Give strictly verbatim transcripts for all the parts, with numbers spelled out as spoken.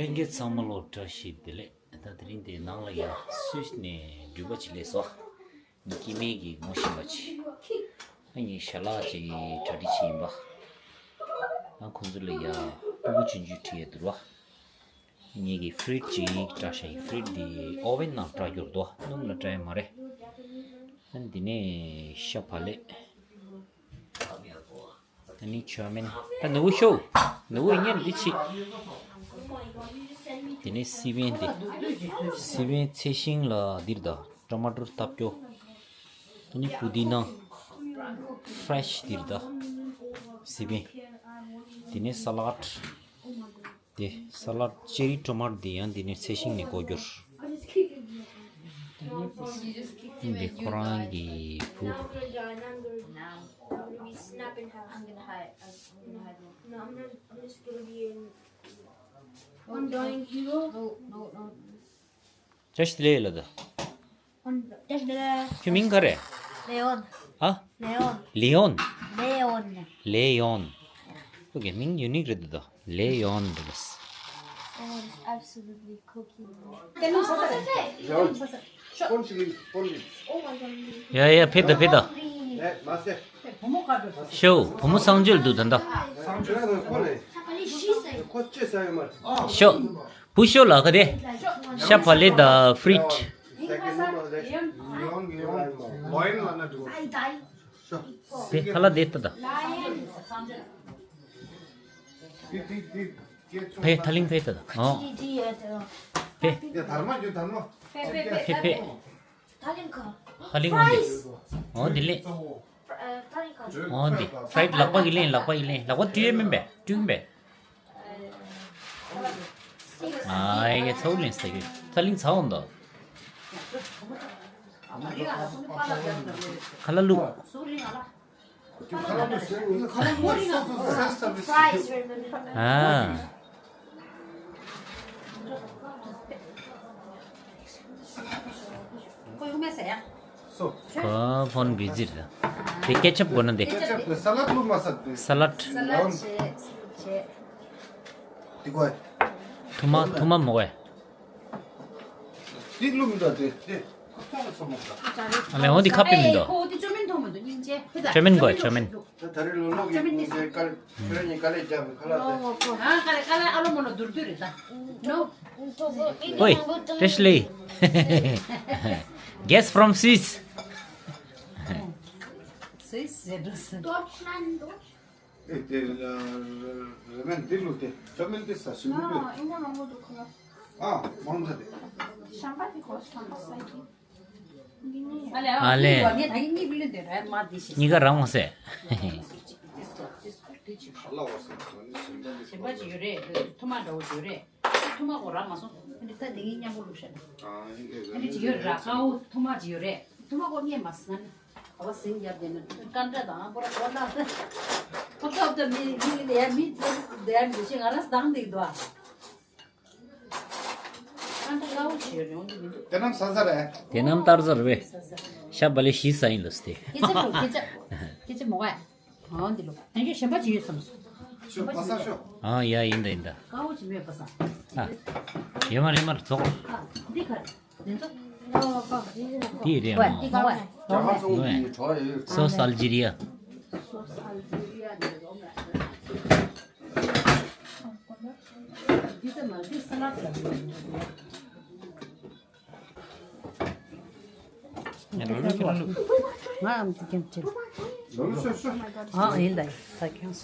ལྷན་རྒྱས་ཚང་མ་ལོ་བཀྲ་ཤིས་བདེ་ལེགས། ད་དེ་རིང་དེ་ནང་ལ་ཡ་སུད་སི་ནས་འགྲུལ་པ་ཅིག་སླེབས་སོང་། ངའི་སྐྱེ་དམན་གྱིས་ངོ་ཤེས་པ་ཅིག་ཨ་ངས་ཞལ་ལག་ཅིག་གྲ་སྒྲིག་བྱས་ཡིན་པ། ཨ་ཁོང་ཚོ་ལ་ཡ་སྤུ་གུ་ཆུང་ཆུང་ཁྲིད་ཡས་འདུག་ར། ངེད་ཀྱིས་ཕི་རིད་ཅིག་སྐྲག་ཤག་ཡིན། ཕི་རིད་འདི་ཨོ་ཝེན་ནང་སྐྲག་རྒྱུ་རེད་དོ། སྣུམ་ལ་སྐྲག་ཡས་མ་རེད། ཨ་འདི་ནས་ཤ་བག་ལེབ། ཨ་ནི་ཅོ་མིན། ད་ནུ་བོ་ཤོག་ནུ་བོ་གཉེར་འདི་ཕྱིས། འདི་ནས་སི་པན་འདི། སི་པན་ཚལ་ཤིང་ལ་འདིར་ད་ཊོ་མ་ཊོ་ཐབ་སྐྱོ། ཨ་ནི་པུ་དི་ན་ཕི་རེ་ཤི་འདིར་ད་སི་པན། འདི་ནས་ས་ལད། དེ་ས་ལད་ཅེ་རི་ཊོ་མཊ་འདི་ཡང་འདི་ནས་ཚལ་ཤིང་ནས་བསྐོ་རྒྱུར། འདི་ཁོ་རང་གི་བུ། བཀྲ་ཤིས་བདེ་ལེགས་ལ་ད། བཀྲ་ཤིས་བདེ་ལེགས། ཁྱོད་མིང་ག་རེ། ལེ་ཡོན། ཨ། ལེ་ཡོན། ལེ་ཡོན། ལེ་ཡོན། ལེ་ཡོན། ཨོ་ཀེ། མིང་ཡུ་ནིག་རེད་འདུག་ལེ་ཡོན་འདུག Oh, it's absolutely cooking. ཡ་ཡ། ཕེབས་ད་ཕེབས་ད། ཤོ། བུ་མོ་གསང་སྤྱོད་འདུག་ད་ད། ཤོ། བུ་ཤོ་ལ་ག་དེ། ཤ་བག་ལེབ་དང་ཕི་རིད། དེ་ཁ་ལག་དེ་ལྟ་ད། ཕེ་ཐ་ལིང་ཕེ་ལྟ་ད། ཨོ། ཕེ། ཕེ་ཕེ། ཐ་ལིང་འོ་འདི། འོ་འདི་ལེན། འོ་འདི་ཕི་རིད། ལག་པ་གིས་ལེན། ལག་པ་གིས་ལེན། ལག་པ་བཀྲུས་མིན་པས། བཀྲུས་མིན་པས། ཨ་ཡེ་ཚ་བོ་ལེན་ཟེར་གི། ཐ་ལིང་ཚ་བོ་འདུག་ཁ་ལག་བླུགས། ཨ། ཁོ་ཕོན་བི་ཛི་རེད། དེ་ཀེ་ཆབ་དགོས་ན་དེ། ས་ལད་བླུགས་མ་ཟད་དེ། ས་ལད། ས་ལད་བྱས། བྱས། དེ་དགོས། ཐུར་མ་ཐུར་མ་མོ་བས། དེ་བླུགས་མི་འདུག་དེ་དེ། ཨ་ལེ། འོ་དེ་ཁ་དཔེ་མི་འདུག་ཁོ་དེ་ཅོ་མིན་ཐོག་མི་འདུག་སྙིང་རྗེ། ཅོ་མིན་དགོས། ཅོ་མིན། ད་ད་རེས་ལོ་ལོག་གི་ཀ་ལ་ཁྱོད་རང་གཉིས་ཀ་ལ་རྒྱབ་ཀ་ལ་དེ། ཨ་ཀ་ལ་ཀ་ལ་ཨ་ལོ་མོ་ལོ་དུར་དུར་རེད་ད། ནོ། ཨོའི། བཀྲ་ཤིས་བདེ་ལེགས། Guest from Swiss. Swiss ཟེར་འགྲོ་སོང་། Deutschland. ཨེ་དེ་རེ་མན་འདི་ལུ་དེ་ཅོ་མིན་དེ་ས་ཞིམ་པོ། ཨ་མང་ད་དེ། ཨ་ལེ། གཉིས་ཀ་རང་མ་ཟེར། ཞིམ་པ་ཅིག་ཡོད་རེད། ཐུར་མ་འདྲ་བོ་ཅིག་ཡོད་རེད། ཐུར་མ་གོ་ར་མ་སོང་། ཨ་ནི་ད་དེ་གཉིས་མཉམ་པོ་བླུགས་ཤག་ཨ་ནི་ཅིག་ཡོད་ར། ཀ་བོ་ཐུར་མ་ཅིག་ཡོད་རེད། ཐུར་མ་གོ་རྙེད་མ་སོང་། ག་བ་སིང་རྒྱབ་དེ་ནི་ཀན་ཏྲ་དང་པོ་ར་གོ་ན། ཁོ་ཐབ་ཐབ་མི་མི་དེ་ཡ་མི་དེ་ཡ་མི་ཤེས། ང་རང་སྡང་འདུག་དོ། དེ་རྣམས་ཟ་ཟ་རེད། དེ་རྣམས་ལྟར་ཟ་རེད་པས། ཤ་བག་ལེབ་བཞི་ཟ་ཡིན་ལོས་ཏེ། སྐད་ཆ་མོ་ག་ཡ། འོ་འདི་ལོ། དེང་གི་གཞན་པ་ཅིག་ཡོད་བསམ་སོང་། ཞོ་པ་ས་ཞོ། ཨ་ཡ། ཡིན་ད་ཡིན་ད། ཀ་བོ་ཅིག་མེད་པ་ས། ཨ། ཡོད་མ་རེད་མ་རེད། རྫོགས། ཨ་འདི་ག་རེད། འདི་ཚོ། འདི་རེད་མ། འདི་ག་བ། ཇ་ཧ་ཚོང་གི་བྲོ་ཡོད། Sauce Algeria. Sauce Algeria འདི་རོ་མ། འདི་ཚོ་མ་འདི་ས་ལ་ཚ། ང་ཨམ་ཅི་ཀེམ་ཅི། ཨ་ཡིན་ད་ཡིན་ད་ཁྱོད།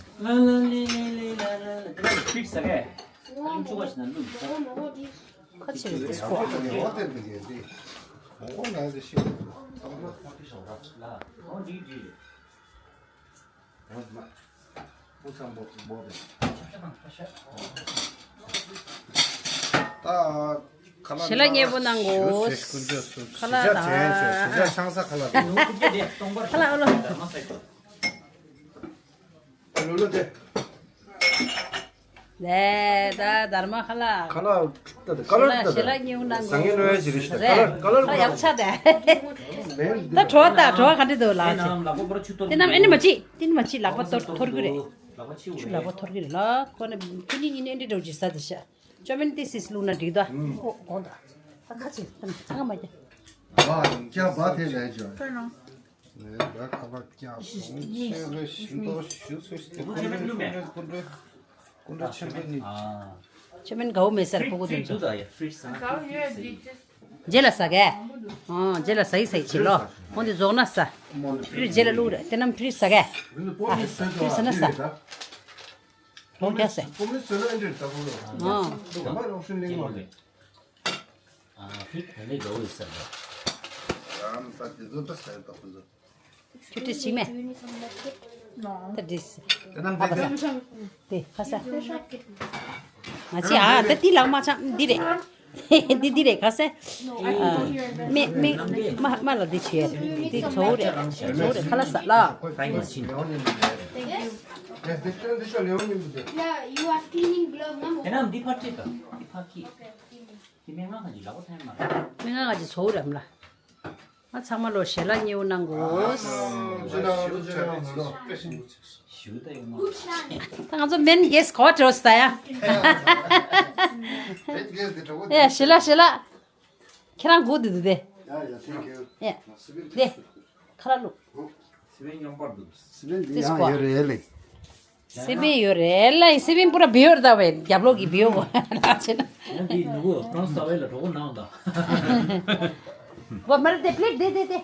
ཁ་ཆེ་རེད་དེ་སྐོར། ཞལ་ལག་མཉེས་པོ་གནང་གོ། ཁ་ལག་དང་། ཁ་ལག་ཨོ་ལོ། ལས་ད་དར་མ་ཁ་ལག་ཁ་ལག་ད་ད་ཁ་ལག་ད་ཞལ་ལག་མཉེས་པོ་གནང་གོ། ཟང་ངེ་ལོས་ཡ་ཅི་རེད་ཤི་ད། ཁ་ལག་ཁ་ལག་ཡག་ཆ་ད། ད་བྲོ་བ་ད་བྲོ་བ་ག་འདྲ་འདུག་ལགས་ཅི། དེ་རྣམས་ཨེ་ནི་མ་ཅི། དེ་ནི་མ་ཅི་ལག་པ་འཐོར་འཐོར་གི་རེད། ཆུ་ལག་པ་འཐོར་གི་རེད་ལགས། ཁོ་ནི་ཁྱོད་གཉིས་གཉིས་ནས་ཨེ་འདྲ་འདྲ་བོ་ཅིག་ཟ་དེ་ཤ། ཅོ་མིན་ཏི་སིས་བླུགས་ན་འགྲིག་ད། ཨོ་དགོངས་དག་ད་ཁ་ཅིག་ད་ཚང་མ་རྒྱ། ལ་ཡིན་ཀྱང་བ་དེ་ལས་ཅོ། ཁ་ལ་ཀྱང་ཆེ་རེ་ཤིན་ཏོ་ཞུ་སུ་ཞིག་དེ་ཀུན་རེ་ཀུན་རེ་ཀུན་རེ་ཆེན་པོ་ནི། ཅོ་མིན་དགའ་བོ་མེད་སར་ཕོ་གོ་དུ་ཚོ། རྗེས་ལ་ཟ་གས། ཨ་རྗེས་ལ་ཟ་ཡི་ཟ་ཡི་བྱེད་ལོ། འོན་ཏེ་རྫོགས་ན་ཟ། ཕིར་རྗེས་ལ་བླུགས་རེད་དེ་རྣམས་ཕིར་ཟ་གས། ཨ་ཕིར་ཟ་ན་ཟ། ལོ་རྒྱ་ཟེ། ཨ། ཨ་ཕིར་དེ་ནས་དགའ་བོ་ཡི་ཟ་གས། ཁྱོད་དེ་ཅིག་མེད། ད་འདྲིས། ཨ་ཁ་ས། དེ་ཁ་ས། ང་ཅི་ཨ་ད་འདི་ལག་མ་ཆག་འདི་རེད། འདི་འདི་རེད་ཁ་ས། ཨ། མེ་མེ་མ་མ་ལ་འདི་བྱས། འདི་ཚོ་རེད་ཚོ་རེད་ཁ་ལ་ས་ལ། Yeah, you have cleaning glove, no? དེ་ན་འདི་ཕར་ཁྲིད་དང་འདི་ཕར་ཁྱིད། དེ་མི་ང་ག་ཅི་ལག་པ་ཐལ་མ་རེད། མི་ང་ག་ཅི་ཚོ་རེད་མ་ལ། ང་ཚང་མ་ལོ་ཞལ་ལག་ཉེ་བོ་གནང་དགོས། ཞུ་ད་ཡོང་མ། ད་ང་ཚོ་མེན་གེ་སི་གོ་བྲོ་སི་ད་ཡ། ཡ་ཞལ་ལག་ཞལ་ལག་ཁྱེད་རང་སྒུག་དེ་འདུག་དེ། Yeah, yeah, thank you. ཡ། དེ། ཁ་ར་ལུག་སི་པན་ཡང་ཡོད་རེད་ལེ། སི་པན་ཡོད་རེད་ལེ། སི་པན་པུ་ར་བི་ཡོད་རེད་ད་བས་རྒྱབ་ལོག་གི་བི་ཡོད་གོ་ལགས་ཆེ་ན། ཡང་དེ་ནུ་གོ་ཀྲོང་ས་བའི་ལ་གྲོགས་པོ་ནང་དང་། བ་མ་རེད་དེ་པླེ་ཊི་དེ་དེ་དེ།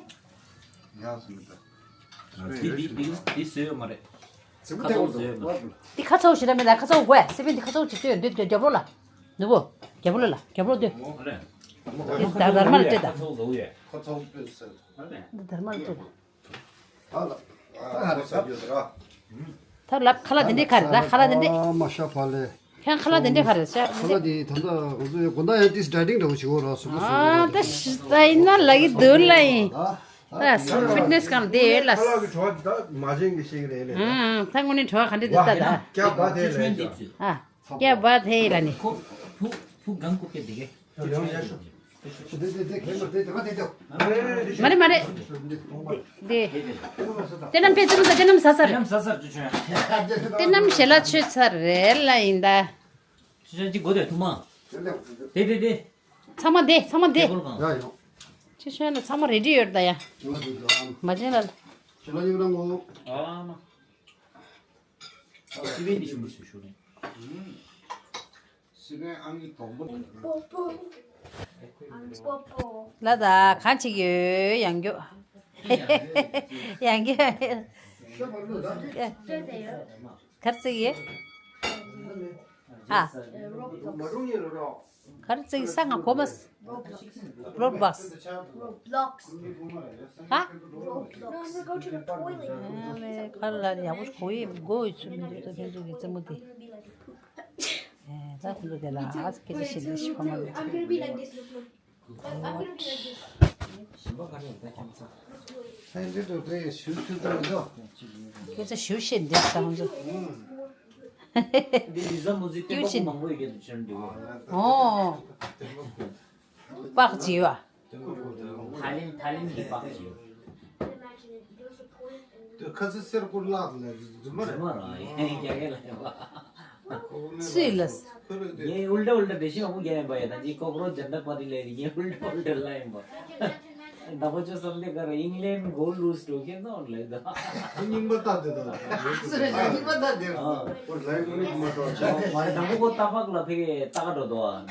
ཡང་སུ་མི་ད། དེ་དེ་དེ་དེ་བཟོས་ཡོད་མ་རེད། ཁ་ཚོགས་བཟོས་ཡོད་མ་རེད། དེ་ཁ་ཚོགས་ཞིག་ར་མེད་ད་ཁ་ཚོགས་དགོས་སི་པན་དེ་ཁ་ཚོགས་ཅིག་སྟོན་འདོད་འདོད་རྒྱབ་ལོག་ལ། ནུ་བོ། རྒྱབ་ལོག་ལ་རྒྱབ་ལོག་སྟོན། ཨ་རེད། དེ་ད་དར་མ་ལ་སྤྲད་ད། ཁ་ཚོགས་བཟོ་ཡོད། ཁ་ཚོགས་སྟོན་ཟེར། ཨ་རེད། འདི་དར་མ་ལ་སྤྲད་ད། ད་ལབ་ཁ་ལག་དེ་འདྲའི་ཁ་རེད་ད་ཁ་ལག་དེ་འདྲའི། ཨ་མ་ཤ་བ་ལེ། ཁྱེད་ཁ་ལག་དེ་འདྲའི་ཁ་རེད་ཤ། ཁ་ལག་དེ་ད་ལྟ་ང་ཚོ་དགོང་དག་ཡང་ཏིས་ཌའི་ཊིང་འདྲ་བོ་བྱེད་དགོས་ར་སུ་གུ་སུ། ཨ་ད་ཤི་ད་ཡིན་ན་ལ་གི་དོན་ལ་ཡིན། ད་ཕིཊ་ནེ་སི་གང་དེ་ཡོད་ལ། ཁ་ལག་གི་བྲོ་བ་ད་མ་བྱེད་གི་ཤེས་གི་རེད་ལེ། ཨ་ད་དངོས་གནས་བྲོ་བ་ག་འདྲ་འདུག་ད་ད། ཀྱ་བ་དེ་ལེ། ཨ་ཀྱ་བ་དེ་ལ་ནི། ཁོ་ཕུ་ཕུ་གང་ཁུག་གི་འདི་གེ། མ་རེད་མ་རེད། དེ་དེ་རྣམས་དཔེ་ཙམ་ཟ་དེ་རྣམས་ཟ་ཚར། དེ་རྣམས་ཟ་ཚར་ཅུ་ཆུ། དེ་རྣམས་ཞལ་ལག་མཆོད་ཚར་རེད་ལ་ཡིན་ད། ཆུ་ཆུ་ཅིག་དགོས་དེ་ཐུག་མ། དེ་དེ་དེ། ཚང་མ་དེ་ཚང་མ་དེ། ཡ་ཡོང་། ཆུ་ཆུ་ལ་ཚང་མ་རེ་ཌི་ཡོད་ད་ཡ། མ་བྱན་ལ། ཞལ་ལག་ཉིབ་རང་ངོ་། ཨ་མ། སི་པན་འདི་ཞུ་མི་ཞུ་ཞུ་ནས། སི་པན་ཨང་ཀི་དོག་པོ། ལ་ད་གང་ཅིག་ཡོད་ཡང་རྒྱུ། ཡང་རྒྱུ། གར་ཚིག་ཡོད། ཨ། གར་ཚིག་ས་ང་གོ་མ། Roblox. Roblox. ཧ། Roblox. ཁར་ལ་ཡག་པོ་གོ་ཡི་གོ་ཡི་ཚུལ་མི་འདུག་ད་ཕན་ཚུན་གྱི་རྩེད་མོ་དེ། ཨེ་ད་ཁོ་ཚོ་དེ་ལ་ཨ་ཙི་སྐད་ཆ་བཤད་འདི་ཤི་ཕ་མ་ལ། I'm gonna be like this. Look, look. I'm, I'm gonna be like this. ཧན་འདི་དུ་དེ་ཞུ་ཆུ་དང་འདོ། སྐད་ཆ་ཞུ་བཤད་འདི་ས་ཁོ་ཚོ། འདི་ལི་ཟ་མོ་ཟི་ཏེ་ཀྱུ་ཅིན། མང་པོ་ཡོད་གི་འདུག་ཆེན་འདི། ཨོ། པགས་ཅི་ཡོད། ཐའི་ལེན་ཐའི་ལེན་གྱི་པགས་ཅི་ཡོད། དུ་ཁ་ཚི་སེར་པོ་ལག་ལ་རྫུན་མ་རེད། རྫུན་མ་རེད། རྒྱ་སྐད་ལ་ཡོད་པ། སུས་ལ། ངས་ཨུལ་ཊ་ཨུལ་ཊ་དེ་བཞིན་འུ་རྒྱ་ཡིན་པ་ཡ་ད་ཅི་ཀོག་རོ་ཇན་ཏ་པ་ཏི་ལས་རིགས་ངས་ཨུལ་ཊ་ཨུལ་ཊ་ལ་ཡིན་པ། ད་པོ་ཅོ་སམ་དེ་ག་ར་ཨིང་ལན་གོལ་རུས་ཏོ་ཁྱེད་ཚོ་ལ་ད། རྙིང་པ་ལྟ་དེ་དང་། རྙིང་པ་ལྟ་དེ། ཨོ་ལའི་ཀུ་ནི་མ་ཏོ། མ་རེད་དང་པོ་ཁོ་ཏ་པག་ལ་ཕེ་གེ་ཏ་ག་འགྲོ་དོ་ཨ།